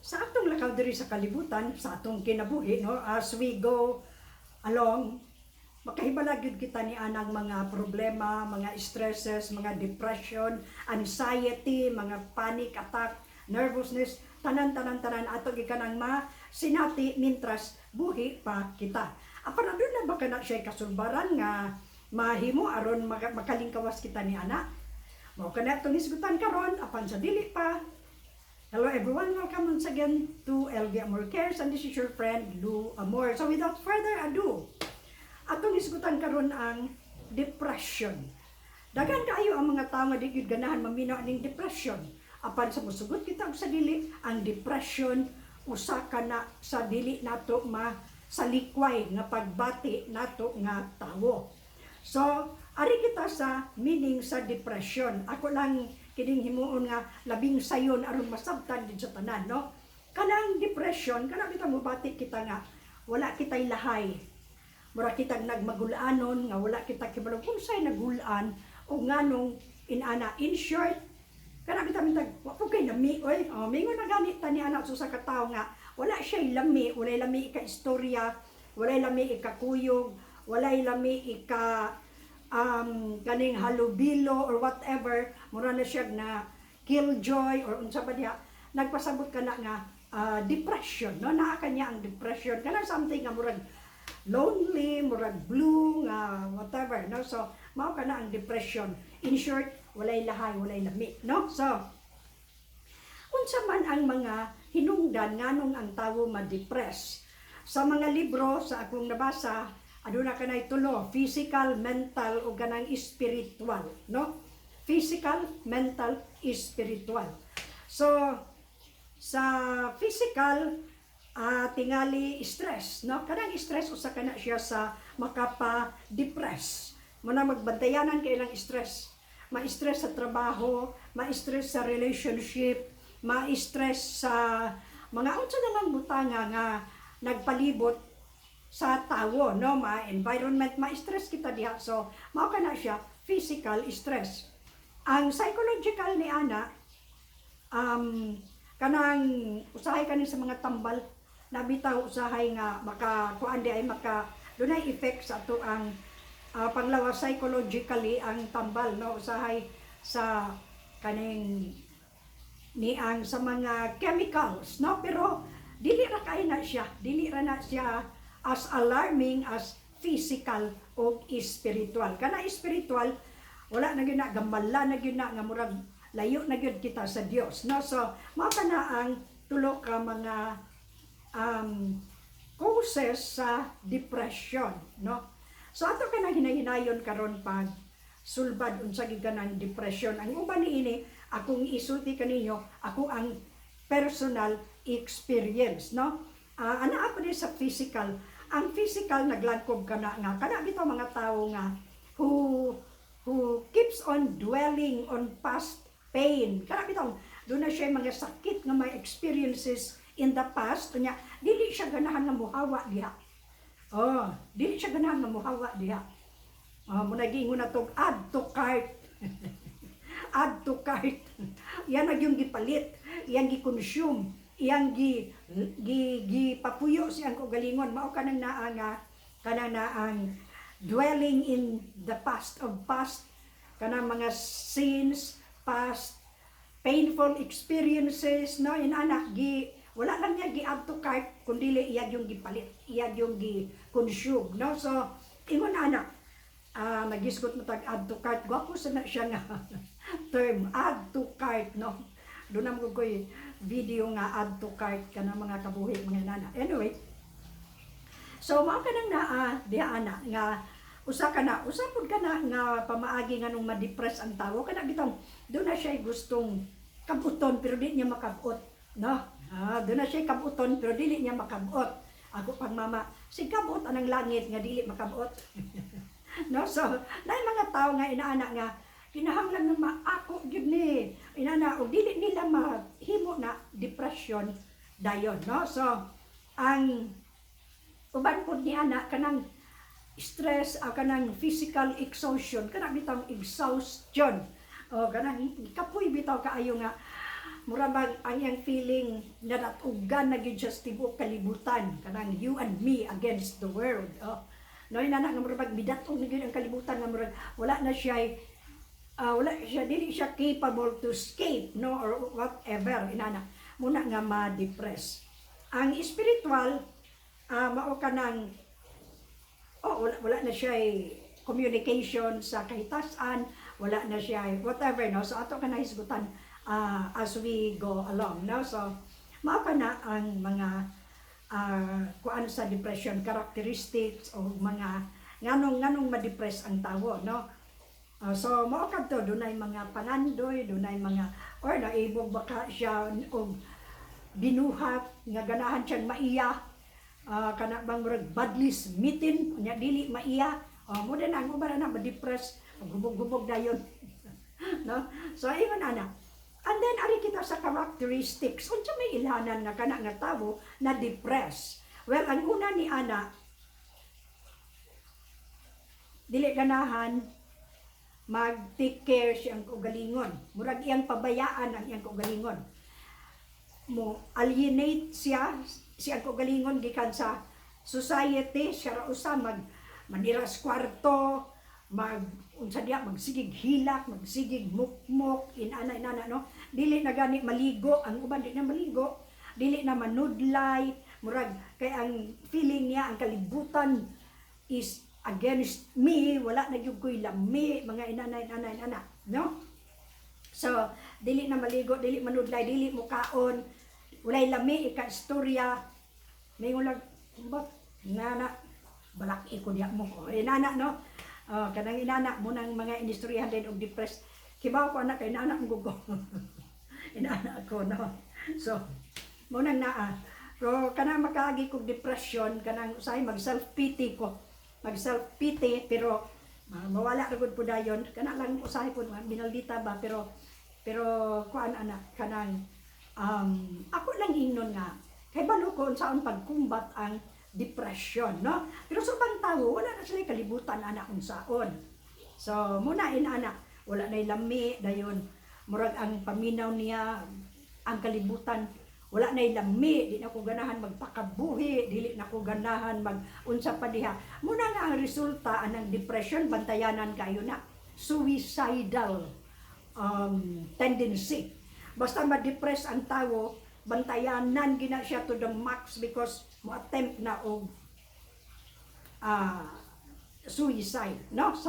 Sa atong lakaw diri sa kalibutan, sa atong kinabuhi, no, as we go along, makahibala gyud kita ni anang mga problema, mga stresses, mga depression, anxiety, mga panic attack, nervousness, tanan, tanan, tanan ato gikanang ma sinati mintras buhi pa kita. Apan aduna ba kana siya kasulbaran nga mahimo aron makalingkawas kita ni ana? Mao kana atong hisgutan karon. Apan sa dili pa, hello everyone, welcome once again to LV Amor Cares and this is your friend Lou Amor. So without further ado, atong hisgutan karon ang depression. Daghan kaayo ang mga tao nga di gyud ganahan maminaw aning depression. Apan sa musugot kita og sa dili, ang depression usa ka na sa dili nato masalikway nga pagbati nato nga tawo. So, ari kita sa meaning sa depression. Ako lang kining himuon nga labing sayon aron masabtan din sa tanan, no? Kanang depression, kana bitaw mobati kita nga wala kitay lahay. Mura kitag nagmagulanon nga wala kita kibalo kung sa'y nagulaan o nganong inana. In short, kana bitaw mitag wa po kay lami oy. Oh, mingon na gani ta ni anak sa ka tawo nga wala siya'y lami, walay lami ika istorya, walay lami ika kuyog, walay lami ika kaning halubilo or whatever, mura na siya na killjoy or unsa pa diha, nagpasabot ka na nga depression, no? Naa kanya ang depression, kanang something nga murag lonely, murag blue nga whatever, no? So mao kana ang depression. In short, walay lahay, walay lami, no? So unsa man ang mga hinungdan nganong ang tawo ma-depress? Sa mga libro sa akong nabasa, aduna kanay tulo: physical, mental ug kanang spiritual, no? Physical, mental, spiritual. So sa physical, tingali stress, no? Kanang stress, usa kana siya sa makapa-depress mo na. Magbantayanan kay lang stress, ma-stress sa trabaho, ma-stress sa relationship, ma-stress sa mga unsa na lang butanga nga nagpalibot sa tawo, no? Ma environment, ma-stress kita diha. So mao kana siya, physical stress. Ang psychological ni ana, kanang usahay kanin sa mga tambal na bitaw, usahay nga maka kuan di ay maka dunay effect sa ato ang panglawas psychologically ang tambal, no? Usahay sa kaning ni ang sa mga chemicals, no? Pero dili ra kay na siya, dili ra na siya as alarming as physical o spiritual. Kana spiritual, wala na gyud na, gamala na gyud na nga murag layo na gyud kita sa Dios, no? So mao kana ang tulo ka mga causes sa depression, no? So ato ka na hinahinayon karon pag sulbad unsa gyud kanang depression. Ang uban niini, akong isulti kaninyo ako ang personal experience, no? Ana ako din sa physical. Ang physical, naglangkob ka na nga kana bitaw mga tawo nga who keeps on dwelling on past pain. Kana bitaw doon na siya mga sakit nga may experiences in the past, unya dili siya ganahan nga muhawa diha. Oh, dili siya ganahan nga muhawa diha. Oh, mo nagingon na tog "Add to cart." Add to cart. Yan ang yung gipalit, iyang gi-consume, iyang gi gi gipapuyo siyang kaugalingon. Mao kanang naa nga kanang naang dwelling in the past of past kanang mga sins, past painful experiences, no? Inana gi wala lang niya gi-add to cart kundi iya yung gipalit, iya yung gi-consume, no? So ingon ana, nagisgot mo tag "add to cart." Gwapo sa na siya nga term, "add to cart," no? Doon na mo ko'y video nga "add to cart" kana mga kabuhi, mga nana. Anyway, so mao ka nang naa diha ana nga usa ka na, usa pud ka na nga pamaagi nga nung ma-depress ang tawo, kana bitaw doon na siya gustong kabuton pero di niya makabot, no? Doon na siya kabuton pero dili niya makabot. Ako pang mama si kabot anang langit nga dili makabot, no? So naay mga tao nga inaana nga kinahanglan nga maako gyud ni inana og dili nila mahimo na, depression dayon, no? So ang uban pud ni ana kanang stress, kanang physical exhaustion, kanang bitang exhaustion o kanang kapoy bitaw kaayo nga Mura bang ang iyang feeling nadatugan na gyud siya sa tibuok kalibutan, kanang you and me against the world, oh. No, inana nga mura bang midatog na gyud ang kalibutan, nga murag wala na siya, wala siya, dili siya capable to escape, no, or whatever, inana muna nga ma-depress. Ang spiritual, mao kanang, oh, wala na siya communication sa kahitasan, wala na siya whatever, no? So ato ka na hisgutan as we go along, no? So mao ka na ang mga kuan sa depression, characteristics o mga nganong ma-depress ang tawo, no? So mao kadto, dunay mga pangandoy, dunay mga or naibog baka siya og binuhat nga ganahan siyang maiya, kana bang murag badly smitten nya dili maiya. Mo din ang uban na ma-depress, gubog-gubog dayon, no? So ingon ana. And then ari kita sa characteristics, unsa may ilhanan nga kana nga tawo na depress? Well, ang una ni ana, dili ganahan mag-take care siyang kaugalingon. Murag iyang pabayaan ang iyang kaugalingon. Mo alienate siya siyang kaugalingon gikan sa society. Siya ra usa mag maniras kwarto, mag unsa diya, magsigig hilak, magsigig mukmok, inana inana, no? Dili na gani maligo, ang uban di na maligo, dili na manudlay, murag kay ang feeling niya, ang kalibutan is against me, wala na gyud ko'y lami, mga inana inana inana, no? So, dili na maligo, dili manudlay, dili mukaon, walay lami ika istorya. May lang, ba't, nana, balak ko diya mo. O, inana, no? Oh, kanang inana mo nang mga inistoryahan din og depressed. Kibaw ko anak kay inana mo ko. Inana ako, no? So, mo nang naa. Pero kanang makaagi kog depression, kanang usahay mag self pity ko. Mag self pity, pero mawala ra gud po dayon. Kana lang usahay po binaldita ba, pero pero kuan ana, kanang ako lang ingnon nga kay balo ko unsaon pagkumbat ang depression, no? Pero sa ubang tawo, wala na sila kalibutan ana unsaon. So muna inana, wala na lami dayon, murag ang paminaw niya ang kalibutan, wala na lami, di na ko ganahan magpakabuhi, dili na ko ganahan mag unsa pa diha. Muna nga ang resulta anang depression, bantayanan kayo na suicidal tendency. Basta ma-depress ang tawo, bantayanan gina siya to the max because mo attempt na og suicide, no? So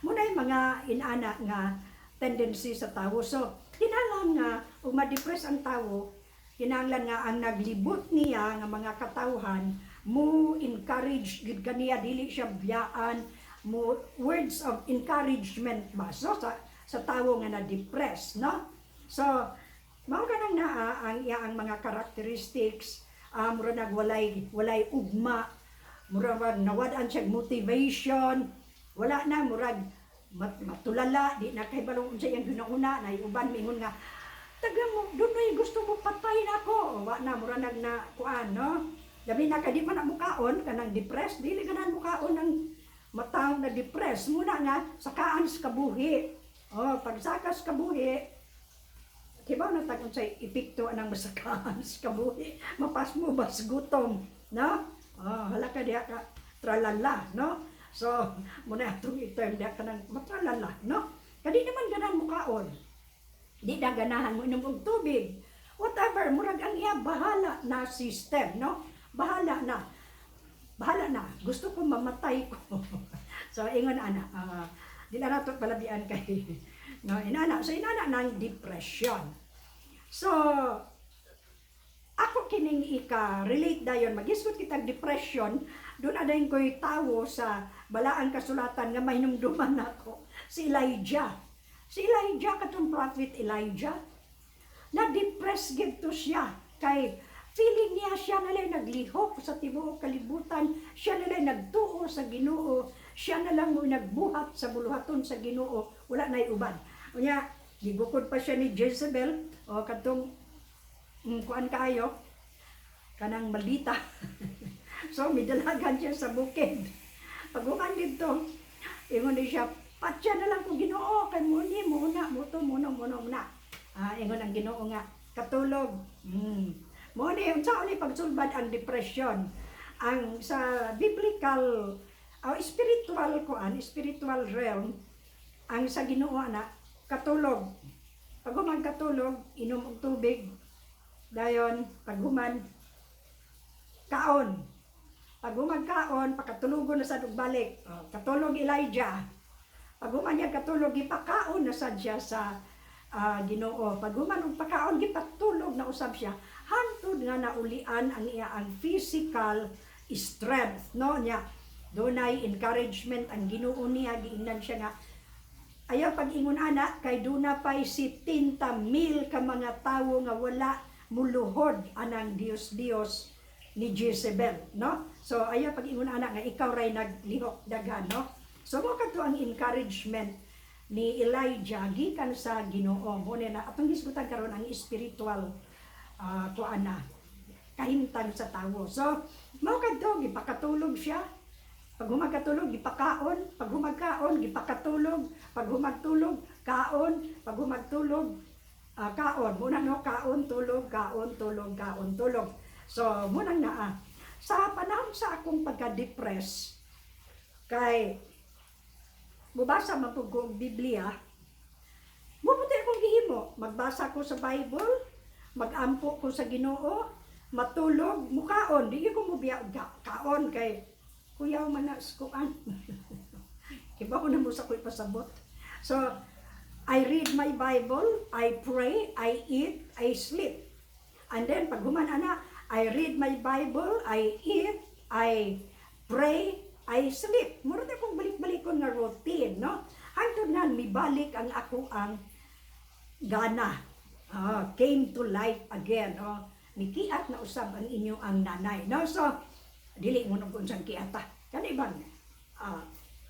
muna yung mga inana nga tendency sa tawo. So kinahanglan nga ug ma-depress ang tawo, kinahanglan nga ang naglibot niya nga mga katawhan mo encourage gid kaniya, dili siya biyaan, mo words of encouragement ba, so sa tawo nga na-depress, no? So mao kanang naa ang iyang mga characteristics, mura nag walay ugma, mura wag nawad-an siya motivation, wala na, murag matulala, di na kay balong unsa iyang hunahuna na. Uban mingon nga taga mo dunay gusto mo patay na ako, wa na, mura nag na kuan, no? Labi na kay di man na mukaon kanang depressed, dili ganan mukaon ang matang na depressed. Muna nga sakaan sa kabuhi. Oh, pagsaka sa kabuhi, kibaw na tag unsay epekto anang masakaan sa kabuhi. Mapasmo ba sa gutom, no? Oh, hala ka diha ka tralala, no? So, muna atong i-term diha ka nang matralala, no? Kadi naman ganan mukaon. Di na ganahan mo inom og tubig. Whatever, murag ang iya bahala na system, no? Bahala na. Bahala na. Gusto ko mamatay ko. So, ingon ana, di na nato palabian kay no, inana. So, inana ng depression. So, ako kining ika-relate dayon, magisgot kitag depression, doon na ko'y tawo sa balaang kasulatan nga mahinumduman nako, si Elijah. Si Elijah, katong prophet Elijah, na-depress gid to siya kay feeling niya siya na lang naglihok sa tibuok kalibutan, siya na lang nagtuo sa Ginoo, siya na lang mo nagbuhat sa buluhaton sa Ginoo, wala na'y uban. Unya, gibukod pa siya ni Jezebel o kadtong kuan kaayo kanang maldita. So midalagan siya sa bukid. Pag didto, ingon di siya, "Patya na lang ko, Ginoo, kay mo ni mo na mo to mo na mo na mo na." Ingon ang Ginoo nga, Katulog. Mo ni unsa ni pagsulbad ang depression? Ang sa biblical o spiritual kuan, spiritual realm, ang sa Ginoo ana katulog. Pag human katulog, inom og tubig. Dayon pag human, kaon. Pag human kaon, pakatulugon na sad og balik. Oh, katulog Elijah. Pag human niya katulog, gipakaon na sad siya sa Ginoo. Pag human og pakaon, gipatulog na usab siya. Hantod nga naulian ang iya ang physical strength, no niya. Dunay encouragement ang Ginoo niya, giingnan siya nga ayaw pag-ingon ana kay duna pay 70 mil ka mga tawo nga wala muluhod anang Dios Dios ni Jezebel, no? So ayaw pag-ingon ana nga ikaw ray naglihok daghan, no? So mo kadto ang encouragement ni Elijah gikan sa Ginoo. Mo na atong hisgutan karon ang spiritual kuan na kahimtang sa tawo. So mao kadto gipakatulog siya. Pag humagkatulog, gipakaon. Pag humagkaon, gipakatulog. Pag humagtulog, kaon. Pag humagtulog, kaon. Muna no, kaon, tulog, kaon, tulog, kaon, tulog. So, munang naa. Sa panahon sa akong pagka-depress, kay mubasa man pud ko og Biblia, muputi akong gihimo. Magbasa ko sa Bible, magampo ko sa Ginoo, matulog, mukaon. Di ko mubiya og kaon kay kuyaw man na sa kuan. Iba ko na mo sa ko'y pasabot. So, I read my Bible, I pray, I eat, I sleep. And then, pag human ana, I read my Bible, I eat, I pray, I sleep. Mura na akong balik-balikon nga routine, no? Hangtod nga, mibalik ang ako ang gana. Came to life again. Oh. Nikiat na usab ang inyo ang nanay. No? So, dili mo nung unsang kiata. Kani bang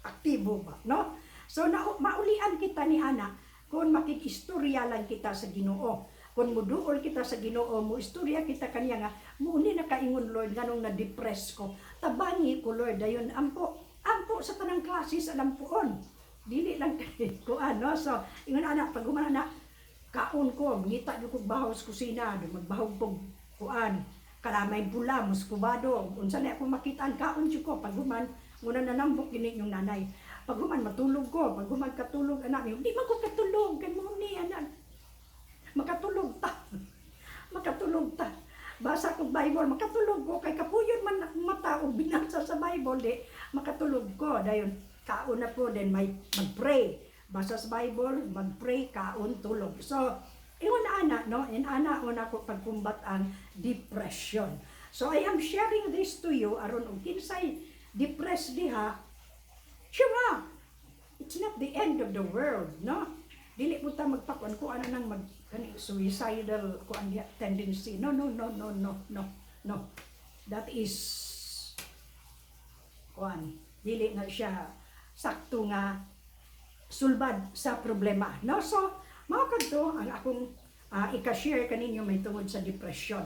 aktibo ba, no? So na, maulian kita ni ana kung makikistorya lang kita sa Ginoo. Kung muduol kita sa Ginoo, mo istorya kita kaniya nga muni na kaingon, "Lord, nganong na-depress ko. Tabangi ko, Lord." Dayon ampo, ampo sa tanang klase sa lampuon. Dili lang kay kuan, no? So ingon ana, pag human ana, kaon ko, ngita jud kog bahaw sa kusina, magbahog kog kuan, kalamay pula, muscovado, unsa na akong makitaan, kaon jud ko. Pag human, muna nanambok gini yung nanay. Pag human, matulog ko. Pag human katulog, anak, di man ko katulog, kay mo ni anak. Makatulog ta. Makatulog ta. Basa kog Bible, makatulog ko kay kapuyon man akong mata og binasa sa Bible, di makatulog ko. Dayon kaon na po, then may mag-pray. Basa sa Bible, mag-pray, kaon, tulog. So, ingon ana, no? In ana una ko pagkumbat ang depression. So I am sharing this to you aron og kinsay depressed diha, cheer up. It's not the end of the world, no? Dili mo ta magpakuan kuan nang mag kani suicidal kuan diha tendency. No, no, no, no, no, no, no. That is kuan, dili na siya sakto nga sulbad sa problema, no? So, mao kadto ang akong ika-share kaninyo may tungod sa depression.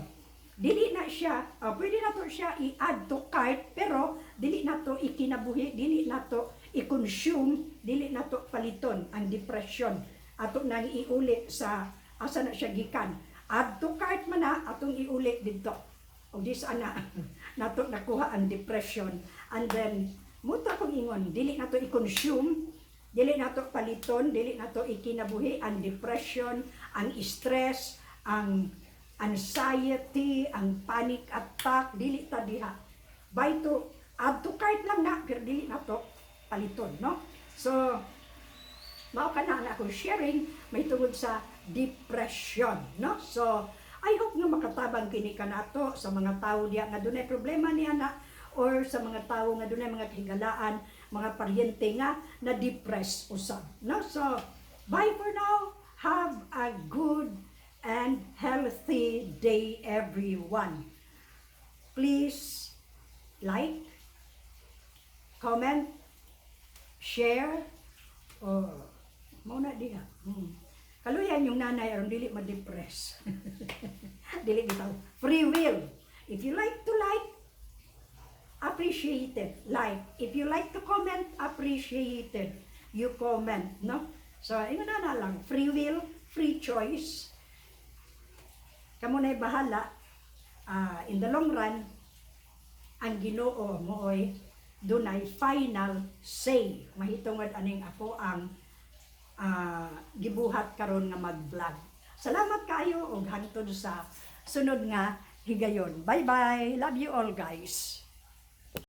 Dili na siya, pwede na to siya i-add to cart, pero dili na to ikinabuhi, dili na to i-consume, dili na to paliton ang depression. Ato nang iuli sa asa na siya gikan. Add to cart man na, atong iuli didto. O di sana nato nakuha ang depression. And then, muta kong ingon, dili na to i-consume, dili na to paliton, dili na to ikinabuhi ang depression, ang stress, ang anxiety, ang panic attack, dili ta diha. Buy to, add to cart lang na, pero dili na to paliton, no? So, mao ka na ang akong sharing may tungod sa depression, no? So, I hope nga makatabang kini kanato sa mga tao diya nga dunay problema niya na or sa mga tao nga dunay mga kahigalaan, mga paryente nga na depressed usab, no? So, bye for now. Have a good and healthy day, everyone. Please like, comment, share, or mao na diha. Kaluyan yung nanay aron dili ma-depress. Dili bitaw. Free will. If you like to like, appreciate it. Like. If you like to comment, appreciate it. You comment, no? So, ingon na lang. Free will, free choice. Kamo na'y bahala. In the long run, ang Ginoo mooy dunay final say mahitungod aning ako ang gibuhat karon nga mag-vlog. Salamat kaayo og hangtod sa sunod nga higayon. Bye-bye. Love you all, guys.